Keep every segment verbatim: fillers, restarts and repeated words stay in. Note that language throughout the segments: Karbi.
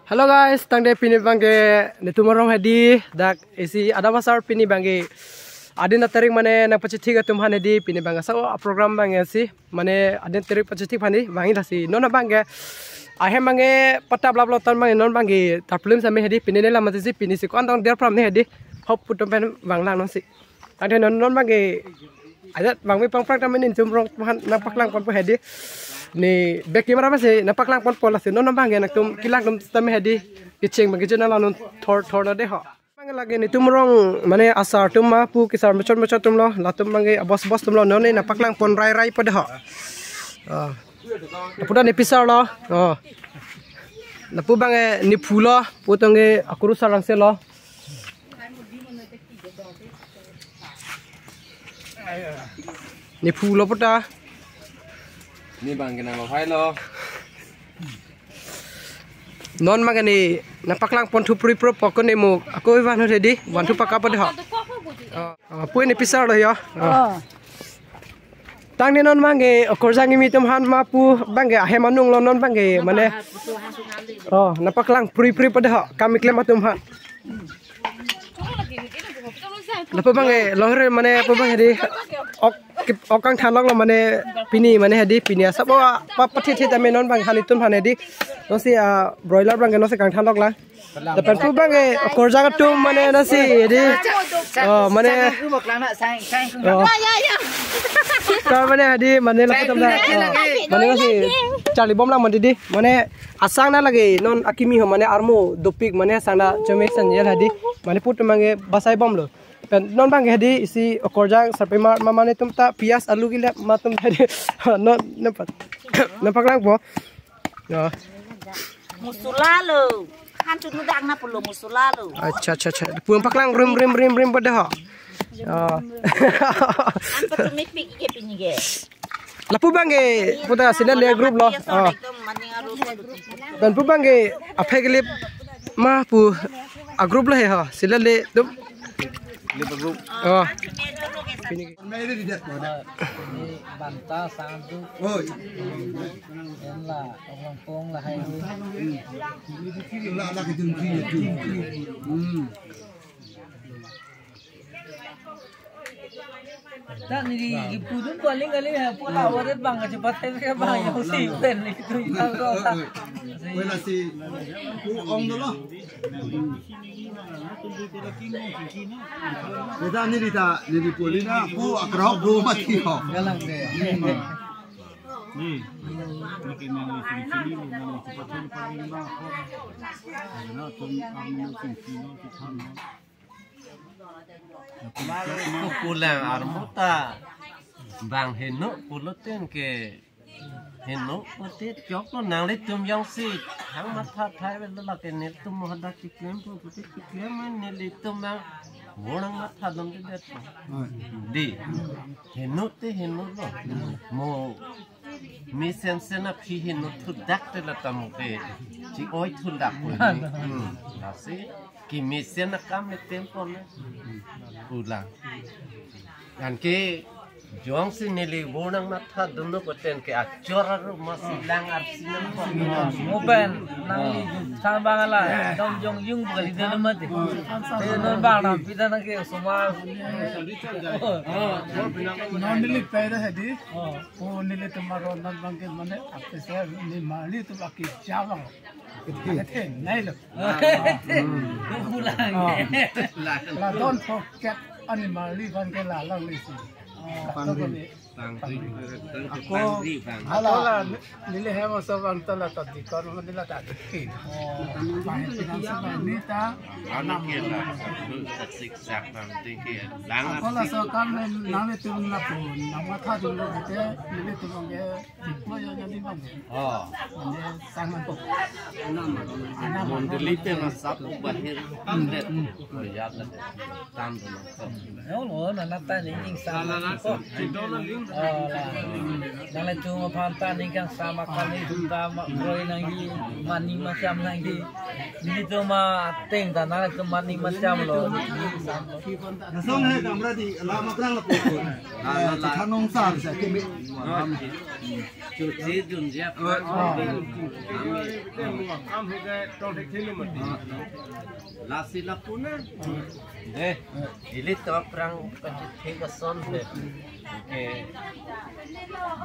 Hello guys, tangte pini abangke netum arong hedi, dak isi Adam asar pini abangke adin atarik mane nangpachethik atum aphan hedi, pini abangke sa program abangke si mane adin atarik pachethik aphan hedi, abang hedi si non abangke ahem abangke patap lap lotan abangke non abangke tarpaulin same hedi, pini ne lam mati si pini si ko-an tong der pram ne hedi, hop putum pen abang lang non si. Tangte non non abangke ajat abang mi pangprang tame netum arong aphan nangpaklang ponpo hedi. Ne bek camera masi nangpaklang ponpo lasi non abangke nangtum kelang atum tame hedi. Kecheng abangke jona la non thor thor na de ho. Abangke lake netum arong mane asar atum ma pu kesar mechot mechot atum lo, latum abangke abos bos atum lo, non ne nangpaklang pon rai rai po de ho. Ah. Lapu ta ne pisar lo. Oh. Lapu abangke nephu lo, pu tangte akurusar angse lo. Nephu lo pu ta. Ne abangke nang lo hai lo. Non abangke ne nangpaklang pon thu pri pro pokon ne mo ako ivan ho hedi, van thu pakap po de ho. Oh, oh, pu ne pisar lo yo. Oh. Oh. Tangte non abangke okorjang kimi atum aphan ma pu abangke ahem anung lo non abangke mane. Oh, nangpaklang pri pri po de ho, kam keklem atum aphan. Lapu abangke longre mane pu abang hedi. Ok, ok kangthan lok lo mane pini mane hedi pini asap o pa pathi thi tame non abang hanitum aphan hedi. Non si ah, broiler abangke non si kangthan lok lang. Lapen pu abangke okorjang atum mane non si hedi. Oh, mane. Oh. Tar mane hedi mane lapu atum na. Oh. Mane non si charli bom lang mati di. Mane asang na lake non akimi ho mane armo dopik mane asang na chome sanjel hedi. Mane putum abangke basai bom lo. Pen non abangke hedi isi okorjang sarpimar ma mane atum ta pias alu kile ma atum hedi. Non nangpak nangpaklang po. Ya. Musula lo. Han tu nudak na pulo musula lo. Acha acha acha. Pu nangpaklang rim rim rim rim po de ho. Ya. Han tu mepik ke pini ke. Lapu abangke pu ta sila le group lo. Ah. Pen pu abangke aphek lip ma pu a group lo he ho. Sila le dum. Lip a group. Oh. Pini. Banta sandu. Oi. Enla, orang pong lahai. La la ke jun ki tu. Hmm. Ta neli kipudun paling kali ha, pu la waret abang aja paten ke abang yang si pen itu yang ko ta. Wala si pu ong dolo. Kita neli ta neli poli na pu akrok do mati ho. Galang de. Ni, ni kena ni sini sini ni nang cepat pun paling bang. Karena tum ang sini sini kita. Kukulang armuta. Bang heno puloten ke heno puti chok lo nanglitum jongsi hang matha thai vel la ke nelitum hadak keklem pu puti keklem nelitum nang bonang matha dam di det. Di. Heno te heno lo. Mo mi sensen aphi heno thudak te la tamo ke. Chi oi thudak ko. Hmm. Lasi. Kemesen akam le tempo le. Pulang. Anke jongsi neli bonang matha dunno koten ke achor aru masi lang arsi nang ko. Mo pen nangli jut tham bang ala dong jong jung bali dalam mati. Te non bang nang pida nang ke soma. Non neli peda hedi. Oh, nelitum aron nang bang ke mane apese ni mali tu baki jawang. Kethe, nai lo. Pulang. Oh. La don't forget animal li van ke la lang li si. Pangri. Pangri. Ako, pangri, pangri. Hala, neli hem aso bang ta la ta dikon, neli la ta dikin. Oh. Pangri, pangri, pangri ta. Ano ke la, sa sik sak pang ting ke lang. Ako la so kam nang nelitum la pun, nang matha dunlo ke, nelitum ke. Oh. Mondoli te na sap bahir. Tam det. Oh, ya, tam do na. Yo lo, na na ta ni ing sa. Na na na. Oh, la. Nanglitum aphan ta ning kangsam akam nelitum ta ma kroi nangji, mani macham nangji. Nelitum ateng ta nanglitum mani macham lo. Nasong he kamra di, la makrang lapu. La, la, la. Chethan nong sar sa keme. Chuchi junjia. Oh. Kam ho gaye, tong thek thilo mati. Lasi lapu na. Deh, ili to aphrang kachethek ason deh. Oke.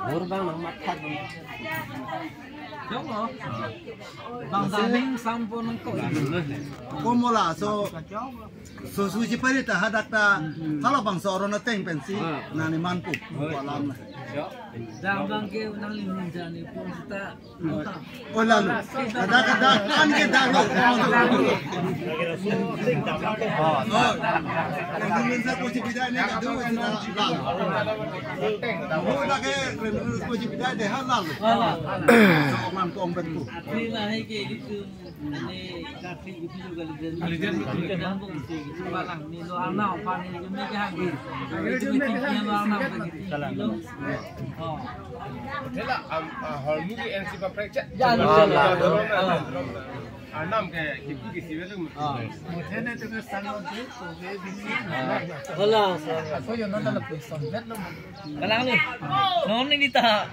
Bor bang nang matha dong. Jong lo. Bang daning sampo nang ko. Komola so so suji pari ta hadak ta hala bangso aron ateng pensi nani manpu. Kolam na. Dam bang ke nangli hunjani pon seta. Oh, lalu. Kada, kada, kan ke dak lo. Oh. Nunggu sa kuchi pida ne kadu sila lal. Oh, dak ke nunggu kuchi pida de ha lal. So man kong betu. Ini lah ke itu. Ini kaki itu juga lihat. Lihat. Balang ni lo arnam pani ni kami ke hagi. Itu ni lo arnam ke gitu. Oh. Hotel lah, am, ah, hall movie N C paprek cek. Ya, lo, lo, lo. Anam ke kipu kisi belu. Ah. Hotel ni tu ke sana tu, tu ke bini. Hola. So yo nonton la pui son bet lo. Kalang ni. Non ni kita.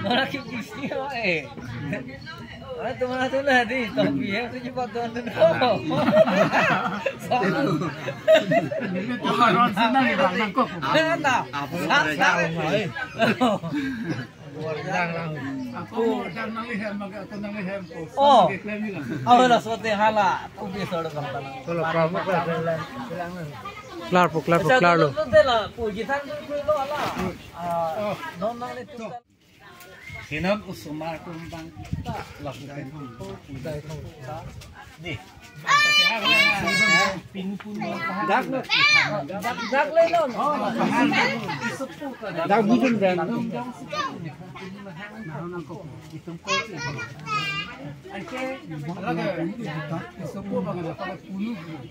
Mana kipu kisi eh. Ah, tu mana tu lah di. Tapi ya tu cepat tuan tu. Ini tu orang senang ni bang nangkok. Apa? Apa? Ako, ako nanglihem, ako nanglihem po. Oh. Ako lang. Ako lang, so te hala. Ako bisa ada kang tanang. Klar po, klar po, klar lo. Puji than lo hala. Ah, non nang ni tu. Hinon osomar kumbang ta lapu dai thong ta. Deh. Dak, dak, dak le lo. Dak bujun dan.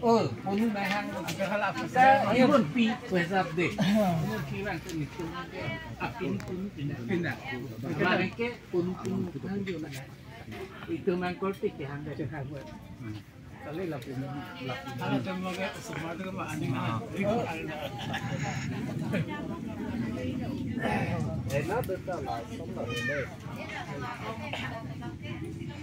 Oh, ponu mahang. Asa hala pi pwesap deh. Kirang ke nitum. Apin ponu pindah. Pindah. Barang ke ponu ponu hang jona. Itu mangkol tik ke hang dah. Kali lah ponu. Hang jona ke semua tu mah anjing. Enak betul lah, sama ini.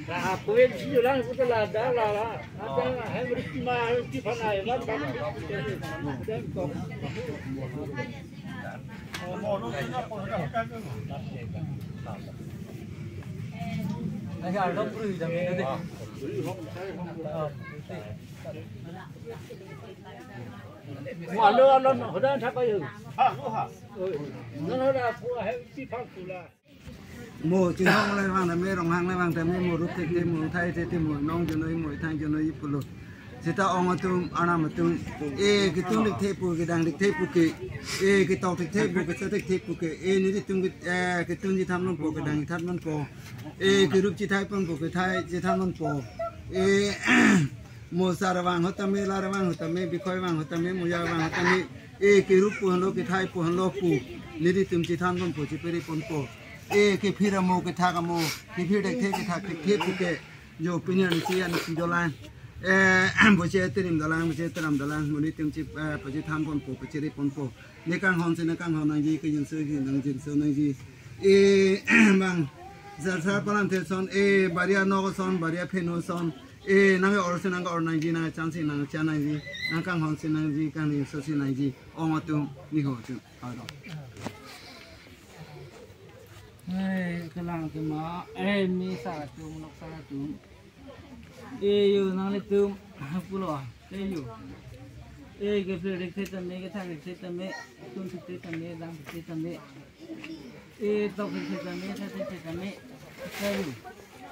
Lah, aku yang jualan aku telah ada lah, lah. Ada lah, hai berhenti mah, hai berhenti panai, lah, kan. Agak ada perlu jam ini deh. Walau alam, udah tak kaya. Ha, ha. Nana dah aku hai si pangkula. Mo chinghong le vang tame, ronghang le vang tame, mo rup thekthe, mo thai thekthe, mo nong jonoi, mo thang jonoi pulo. Seta ong atum, arnam atum. E ketung thekthe pu, kedang thekthe pu ke. E ketok thekthe pu, kese thekthe pu ke. E nelitum ke, e ketung chethan ponpo, kedang chethan ponpo. E kerup chethai ponpo, kethai chethan ponpo. E mo sar vang ho tame, lar vang ho tame, bikhoi vang ho tame, moya vang ho tame. E kerup pu henlo, kethai pu henlo pu. Nelitum chethan ponpo, chepere ponpo. E kephir amo, kethak amo, kephir thekthe, kethak thekthe pu ke. Jo pini ansi ansi dolang. E, boche terim dolang, boche teram dolang, monit tim chip, e, pachethan ponpo, pachere ponpo. Ne kanghon si ne kanghon nangji, kejinso si nangjinso nangji. E, bang, sar sar palam the son, e, bari anok son, bari apheno son. E, nang or si nang or nangji, nang chan si nang chan nangji, nang kanghon si nangji, kangjinso si nangji. Ong atum, ni ho atum. Aro. Hei, kelang tema, eh, mi sar atum, nok sar atum. Eh, yo, nanglitum, pulo, eh, yo. Eh, kephir thekthe tame, kethak thekthe tame, tun thekthe tame, dang thekthe tame. Eh, tok thekthe tame, thai thekthe tame, eh, yo.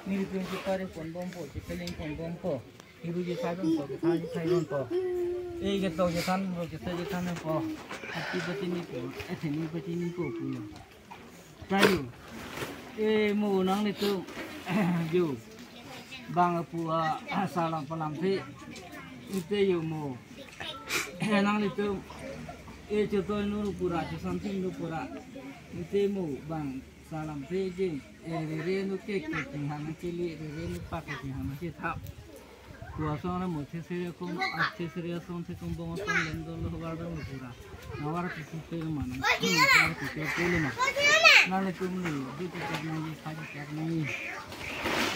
Nelitum chepare ponbompo, chepening ponbompo. Kerup chethai ponpo, kethai chethai ponpo. Eh, ketok chethan ponpo, kese chethan ponpo. Ati pachinipo, eh, theni pachinipo pulo. Tayo. Eh, mo nanglitum. Yo. Bang apu a, a, salam palam the. Ite yo mo. Eh, nanglitum. E chotoi nu pura, chosam thim nu pura. Ite mo bang salam thejing. E rere nu kek kek chinghang chili, rere nu pak kek chinghang chithap. Tua song na mo thesere kom, a thesere song the kom bong song lem dolo war dolo pura. Na war pisi pe ma na. War pisi pe le ma. Nanglitum le, di tu tu na yi, kha di tak na yi.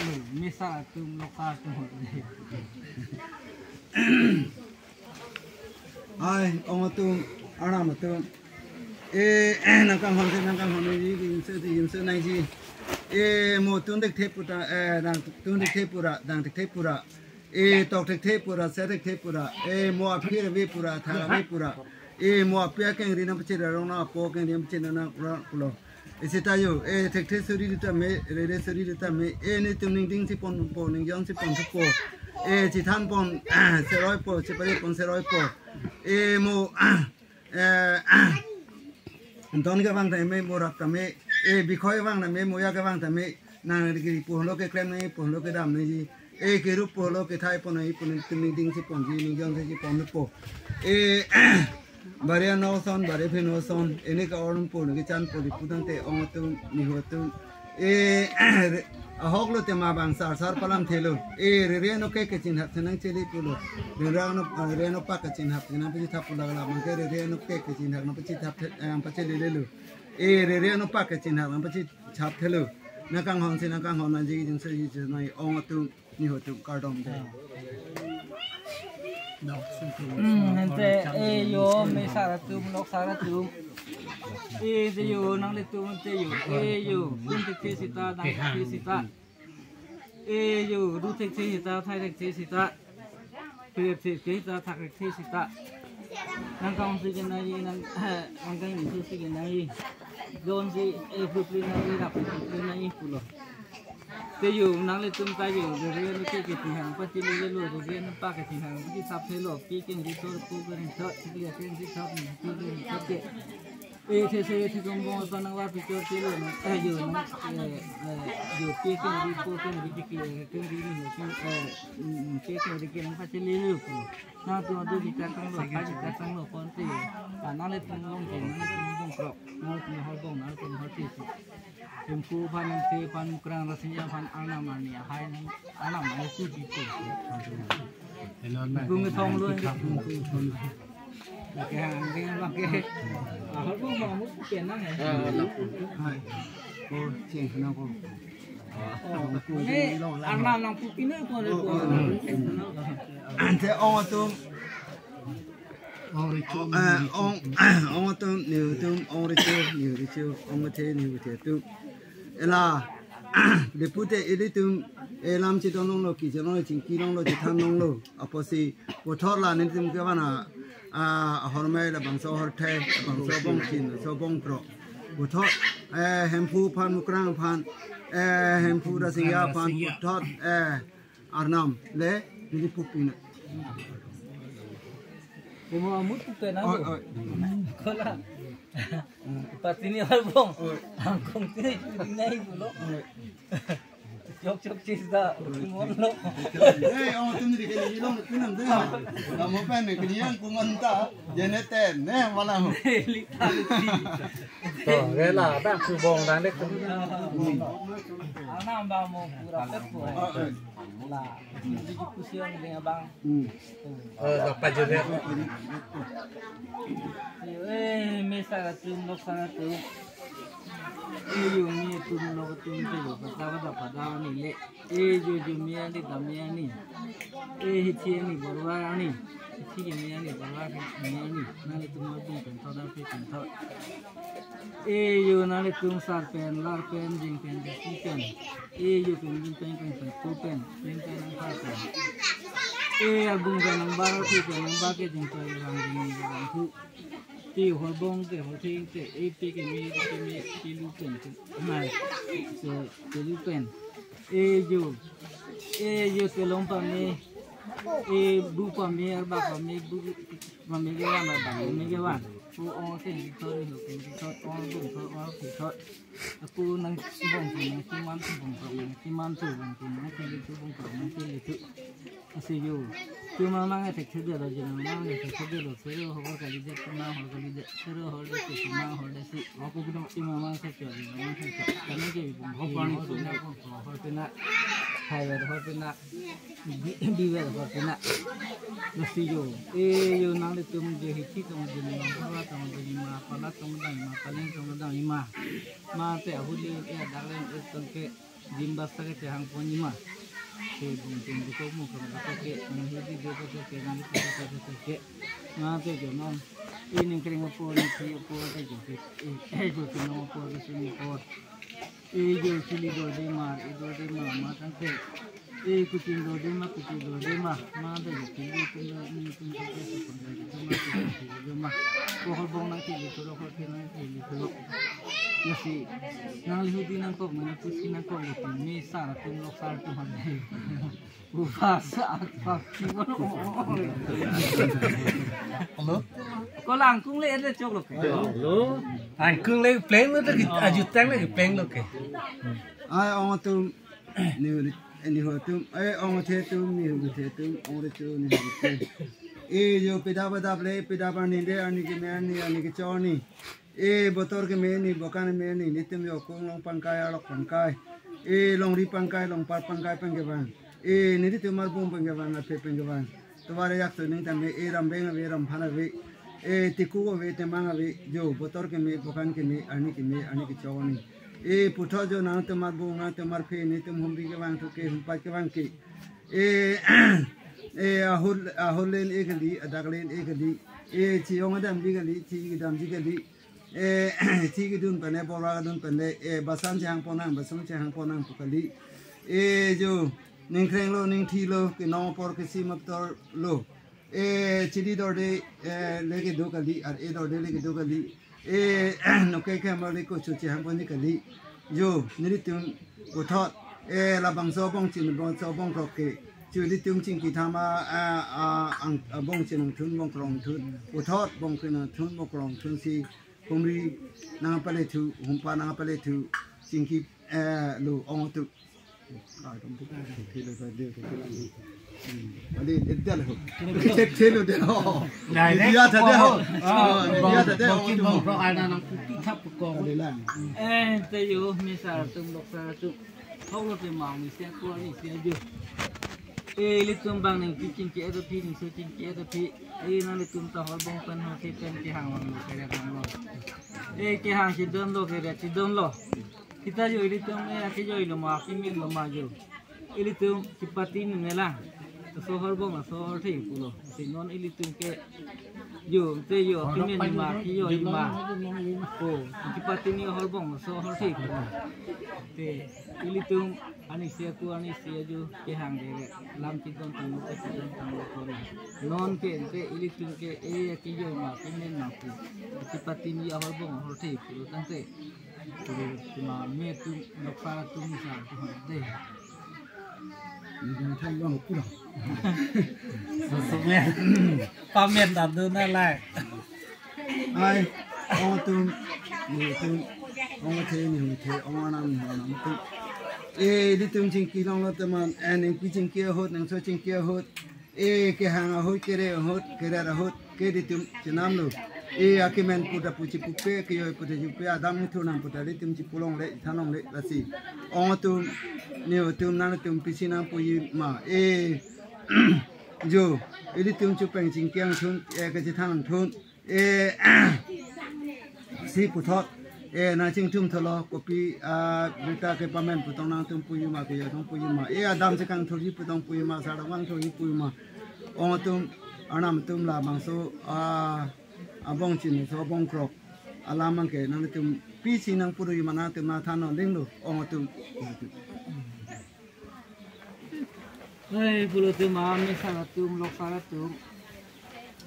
Le, mesa atum, loksa atum. Ai, ong atum, arnam atum. E, nangkanghon si, nangkanghon nangji, inse si, inse nangji. E, mo tun thekthe pura, e, dang tun thekthe pura, dang thekthe pura. E, tok thekthe pura, se thekthe pura. E, mo aphi ave pura, thar ave pura. E, mo aphi akengri nangpachiri rong na, apo akengri nangpachiri nang pura pulo. Isi ta yo, e, thekthe suri di tame, rere suri di tame, e, nelitum ningding si ponpo, ningjong si ponpo. E, chethan pon, seroi po, chepare pon seroi po. E, mo, e, don kevang tame, mo rak tame, e, bikhoi vang tame, mo ya kevang tame, nangli kiri pulo keklem nangji, pulo kedam nangji. E, kerup pulo kethai pon nangji, pon nelitum ningding si ponji, ningjong si ponpo. E, Bari anok ason, bari aphi anok ason, ene ka-or ponpo, ne kechan ponpo, di pu tangte ong atum, nihu atum. E, ahok lo tema bang sar sar palam thelo. E, rere anok kek kechinghap thenang chili pulo. Rere anok, rere anok pak kechinghap thenang pachithap pulo la, bang ke rere anok kek kechinghap nang pachithap the-, eh, pachili lelo. E, rere anok pak kechinghap nang pachithap thelo. Nangkanghon si, nangkanghon nangji, jingso ji nai ong atum. Nihu atum kardom de. Hmm, ante e yo, mesa atum, loksa atum. E de yo, nanglitum ante yo, e yo, tun thekthe sita, dang thekthe sita. E yo, ru thekthe sita, thai thekthe sita. Pe thekthe sita, thak thekthe sita. Nangkanghon si kenangji, nang, nangkanghon si kenangji. Don si, e, phupli nangji, rap phupli nangji pulo. Te yo, nanglitum ta yo, rere anok kek kechinghang pachili lelo, rere anok pak kechinghang pachithap thelo, pi kengri thot, pu kengri thot, chikli kengri thot, pi kengri thot ke. E, thesere the kom bong song nang war picture thelo, nang, e, yo, nang, e, e, yo, pi kengri, pu kengri, chikli kengri, ni, keng, e, mm, pi kengri ke nang pachili lelo. Nangtum adu kita kanglo, ka kita kanglo, pon te. Ka nanglitum bong ke, nanglitum bong krok, nanglitum hor bong, nanglitum hor te. Hemphu aphan, Hemphu aphan, Mukrang Rasinja aphan, arnam arni ahai nang, arnam arni tu di tu. Bung thong lo. Lake hang, lake hang, lake. Ahor bung bung mut pen nang, eh. Hai. Oh, ceng kena ko. Oh, ini arnam nangpu pine ko, ko. Ante ong atum. Ong richu, eh, ong, ong atum, nihu atum, ong richu, nihu richu, ong athe, nihu athe atum. Ela, depute ilitum, elam chidon longlo, kichedon longlo, chingki longlo, chithan longlo. Apotsi, puthot la nelitum kevang a, a, ahormei labangso ahorthai, labangso bongchin, labangso bongkrok. Puthot, eh, Hemphu aphan, Mukrang aphan, eh, Hemphu Rasinja aphan, puthot, eh, arnam le neli pu pina. Komo amut pu pena. Oi, oi. Kola. Patini hor bong. Oi. Angkong tini churi nai pulo. Oi. Chok chok chis da. Mon lo. Eh, ong atum ni kini ilong ni kunam de. Kamu pen ni kini yang kuman ta. Jene ten ne mana ho. Lita liti. To, rela dang su bong dang dek. Arnam bang mo pura pet ko. Oi, oi. La, di kusiang dengan abang. Hmm. Eh, dapat juga. Yo, eh, mesa atum, loksa atum. Eh, yo, mi atum, lok atum, te yo, pada, pada, pada, ni le. Eh, yo, yo, mi ani, da mi ani. Eh, hithi ani, borwa ani. Hithi mi ani, borwa mi ani. Nanglitum bong pen thot, da pen thot. Eh, yo, nanglitum sar pen, lar pen, jing pen, jisi pen. Eh, yo pen, jing pen, pen, pen, pu pen, jing pen, nang par pen. Eh, abung pen, nang bar, thu pen, nang bar ke jing pen, rang jing, rang thu. Te hor bong te, hor thing te, eh, pe ke me, pe ke me, pe lu pen, pe, nai, so, pe lu pen. Eh, yo, eh, yo, kelong pame, eh, bu pame, arba pame, bu pame kevan, arba pame kevan. Pu ong keng thot, nihu keng thot, ong bung thot, ong phi thot. Aku nang bong si nang kiman tu bong krok, nang kiman tu bong tu, nang kili tu bong krok, nang kili tu. Asi yo. Tum amang ethek thedetlo, jin amang ethek thedetlo, sero hor kalidet, tum ahor kalidet, sero hor desi, tum ahor desi. Ako kudong tum amang thekcho, jin amang thekcho. Kami ke ipum. Ho pani ho pina, ho pina. Hai wer ho pina. Bi, bi wer ho pina. Lasi yo. E yo nanglitum je hithi tong jin amang, hora tong jin ma, pala tong dang ma, paleng tong dang ma. Ma te ahuli e adak le e tong ke. Dim basa ke chehang pon jima. Ke bung tum dukok mu kang dukok ke, nang hidi dukok ke, nang dukok ke, dukok ke. Nang te jo non. Ining kring apor, ni kri apor, te jo ke. Eh, eh, jo ke nong apor, ke sing apor. Eh, jo chili dorde mar, eh, dorde mar, ma tangte. Eh, kuching dorde mar, kuching dorde mar. Ma da jo chili tum da, ni tum da, ke sa pon da, ke tum da, ke tum da, ke tum da. Kohor bong na chili, kohor bong na chili, kohor. Lasi, nangli hudi nangkok, nangli pusi nangkok, lasi, me sar atum, lok sar atum, hadi. Upa sa, pa, kibo no. Hello? Ko langkung le, ede choklo ke. Hello? Langkung le, pleng lo, to, ajutang le, pleng lo ke. Ai, ong atum, ni, ni ho atum, ai, ong the atum, ni ho the atum, ong re chu, ni ho the. E, jo, pida pada ple, pida pa ni de, ani ke me, ani, ani ke cho ni. E, botor ke me ni, bokan me ni, nitum jo kong long pangkai, alok pangkai. E, longri pangkai, longpar pangkai pen kevang. E, nelitum marbung pen kevang, aphe pen kevang. Tovar ajak toning tame, e, rambeng ave, ramphan ave. E, tiku ave, temang ave, jo, botor ke me, bokan ke me, ani ke me, ani ke cho ni. E, puthot jo nangtum marbung, nangtum marphe, nitum humri kevang thu ke, humpat kevang ke. E, e, ahur, ahur len e kali, adak len e kali. E, chi-ong adamji kali, chi kedamji kali. E, thi kedun pen le, bor kedun pen le, e, basan chehang pon nang, basan chehang pon nang pu kali. E, jo, ning kreng lo, ning thi lo, ke nong apor ke si maptor lo. E, chili dorde, e, le kedo kali, ar e dorde le kedo kali. E, noke ke amar le ko chu chehang pon ji kali. Jo, nelitum puthot, e, labangso bong chin, bangso bong krok ke. Chu nelitum chingki thama, a, a, ang, a, bong chin nangthun, bong krok nangthun. Puthot, bong chin nangthun, bong krok nangthun si. Humri nangpale thu, humpa nangpale thu, chingki, eh, lo ong atum. Ah, tum tu kan, thelo ta de, thelo ta de. Hmm. Ade, ede lo. Thelo de ho. Dai ne? Dia ta de ho. Oh, oh, dia ta de ho. Bong, bong, bong, bong, ana nang puti thap ko. Ade lang. Eh, te yo, me sar atum, lok sar atum. Hok lo te ma, ni se ko, ni se jo. Eh, ilitum bang ningpi chingki-et aphi, ningso chingki-et aphi. Eh, nanglitum ta hor bong pen, hor si pen kehang vanglo, kere vanglo. Eh, kehang si donlo, kere si donlo. Sita jo ilitum, eh, akejoi lo ma, akimin lo ma jo. Ilitum chipati ni nelang. Laso hor bong, laso hor the pulo. Si non ilitum ke jo, te jo, akimin ma, akejoi ma. O, chipati ni hor bong, laso hor the pulo. Te, ilitum, ani sia ku, ani sia jo, kehang de, lam chidon tanglo, chidon tanglo kona. Non ke, te, ilitum ke, eh, akejoi ma, akimin ma pu. Chipati ni hor bong, hor the pulo tangte. Tum, tum, me tum, lok sar atum, ni sar atum de. Ni dang thai long pura. Susumen. Pamen ta dun na lai. Ai, ong atum, ni atum, ong athe, ni hum athe, ong anam, ni hum anam atum. Eh, ilitum chingki longlo teman, eh, ningpi chingki ahut, ningso chingki ahut. Eh, kehang ahut, kere ahut, kere ahut, ke ilitum chenam lo. Eh, akimen pu ta pu chipupe, kejoi pu ta chipupe, adam ni thunam pu ta ilitum chipulongle, thanlongle, lasi. Ong atum, ni atum, nangtum pisi nangpuji ma. Eh, jo, ilitum chupeng chingki angthun, eh, kachethan angthun. Eh, si puthot, eh, nangchingthum thotlo, kopi, ah, birta ke pamen pu tong nangtum puji ma, kejoi tong puji ma. Eh, adam chekang thurji pu tong puji ma, sar vang thurji puji ma. Ong atum, anam atum labangso, ah, abong chin, so abong krok. Alam abang ke, nangtum pisi nangpuji ma nangtum nangthan non ding lo, ong atum. Hai, pulo te ma, me sar atum, lok sar atum.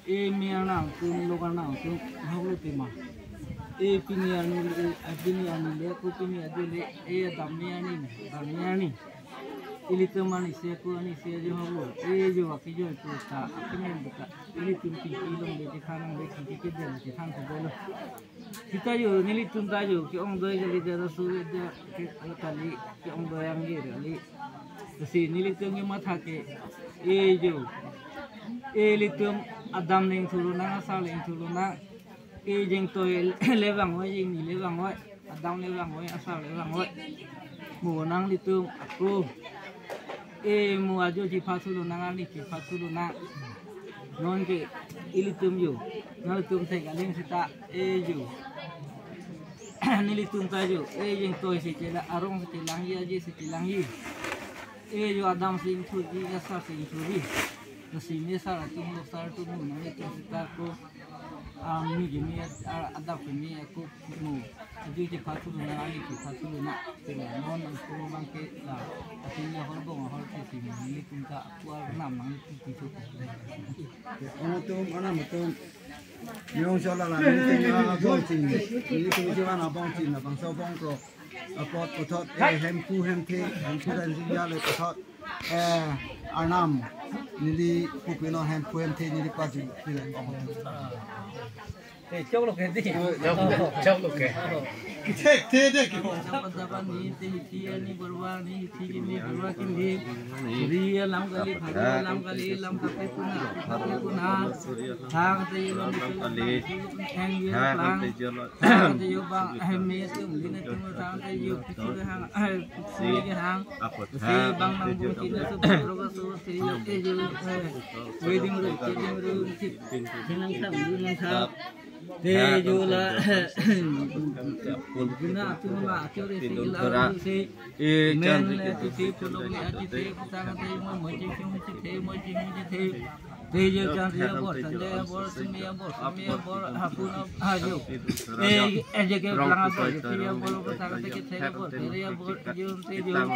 Eh, me arnam atum, lok arnam atum, hok lo te ma. Eh, pini arni, eh, pini arni le, ko pini adu le, eh, dam me arni, dam me arni. Ilitum arni se ko arni se jo hok lo. Eh, jo akejoi pu ta, akimen pu ta. Ilitum chingki longle, chethan longle, chingki kedel, chethan kedel lo. Sita jo, nelitum ta jo, ke-ongdoi kali, jara su, ja, ke, kali, ke-ongdoi angge kali. Lasi nelitum ke matha ke, eh, jo. Ilitum adam le ingthulonang, asar le ingthulonang. E jengtoi le vangvoi, jengni le vangvoi, adam le vangvoi, asar le vangvoi. Mo nanglitum ako. E mo ajo chiphathulonang, ani chiphathulonang. Non ke ilitum yo. Nangtum thek aling seta e yo. Nelitum ta yo. E jengtoi si chelang, arong si chelangji, aje si chelangji. E yo adam si ingthurji, asar si ingthurji. Nasi me sar atum lo sar atum lo nangtum seta ako. Ami kimi, a-, adak kimi ako mo. Ajo chiphathulonang, ani chiphathulonang. Sila non angko bangke la. Atin ya hol bong hol ke si nelitum ta ako arnam nangtum piso. Anatum, anam atum. Yung sola la, nelitum abong chini. Nelitum jiwan abong chini, abang so bong kro. Apot puthot, eh, hemphu hemphe, hemphu dan jingya le puthot. Eh, arnam. Neli pupino hemphu hemphe neli paju. Neli abong. Eh, chok lo ke di. Chok, chok lo ke. Thek, thek, thek. Dapat, dapat ni, te hiti, ani borwa, ni hiti, ni borwa, kindi. Ri alam kali, phari alam kali, lam kape puna, kape puna. Thang te yo, lam kali. Thang yo, thang. Thang te yo, bang, eh, me, tum, lina, tum, thang te yo, kichu ke hang, eh, kichu ke hang. Te bang nang bung kina, so, bro, so, te yo, te yo, eh, wedding room, wedding room, si, si nang thang, si nang thang. Te yo la, guna atum la, atum re si la, atum si, men le atum si, pulong le atum si, patang te mo, mo ji si, mo ji si, mo ji, mo ji si. Te yo chan te yo bor, chan te yo bor, sumi yo bor, sumi yo bor, hapun yo, ha yo. Te, eh, je ke lang bor, te yo bor, patang te ke te yo bor, te yo bor, yo te yo.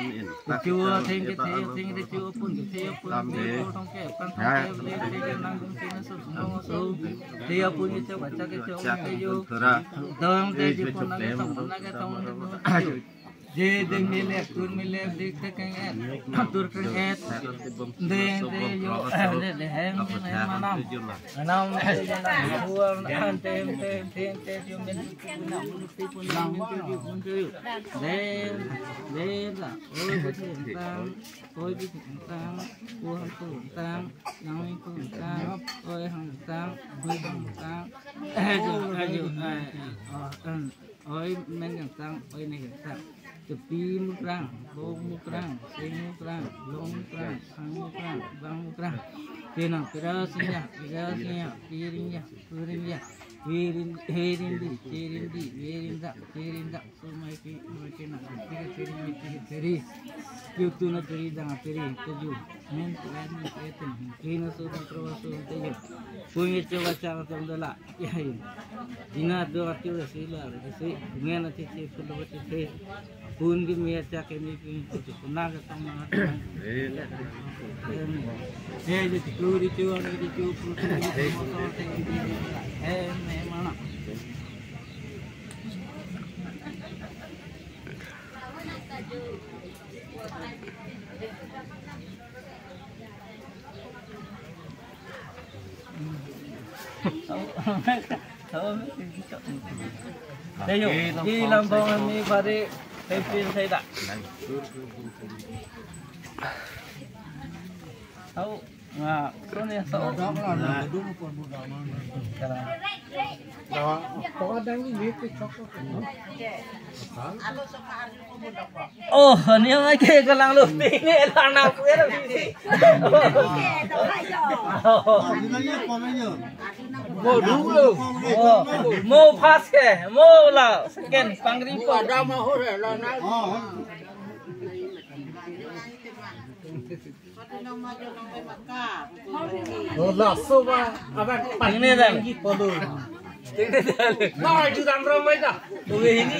Chu theng ke the, theng ke chu pun ke the pun, the pun thong ke pan thong ke, the the ke nang gung ke na so so so. The pun ke chu bacha ke chu ke yo. Dong the je pun na ke thong na ke thong the pun ke yo. Je deng me le, tur me le, dik the keng et, tur keng et. The the yo, the the hem me manam. Manam the yo na, huan an the hem the hem the hem the yo men pun na pun ke yo pun ke yo. The the la. Oi, putang, oi, putang, oi, putang, nang putang, oi, hang putang, oi, hang putang, eh, jo, eh, jo, eh, oh, em, oi, men putang, oi, ne putang, kepi putang, bong putang, sing putang, long putang, hang putang, bang putang, kenang, pera sing ya, pera sing ya, piring ya, piring ya, piring, herin di, piring di, piring da, piring da. So mai ki, mai ki na, ki ke seri, mai ki ke seri. Yo tu na seri, dang seri, tuju. Men tu en, men tu en. Ki na so tu pro so tu yo. Pun ye cho ba cha tong da la. Ya hi. Ina do ati da si la, da si. Men ati si, pun lo ati si. Pun ki me cha ke ni ki, tu na ka tong na. Eh, di tu, di tu, di tu, pun tu, di tu, mo so te, di tu. Eh, me mana. Tayo, di lambang ni pare, pensil saya tak. Tahu. Nga, so ne so. Oh, ni mai ke kalang lo. Ni la na ku era bisi. Mo dulu. Oh, mo pas ke, mo la second pangri po. Oh, laso ba, aban. Tingnan lang. Polo. Tingnan lang. Nah, itu dan ramai dah. Oke, ini.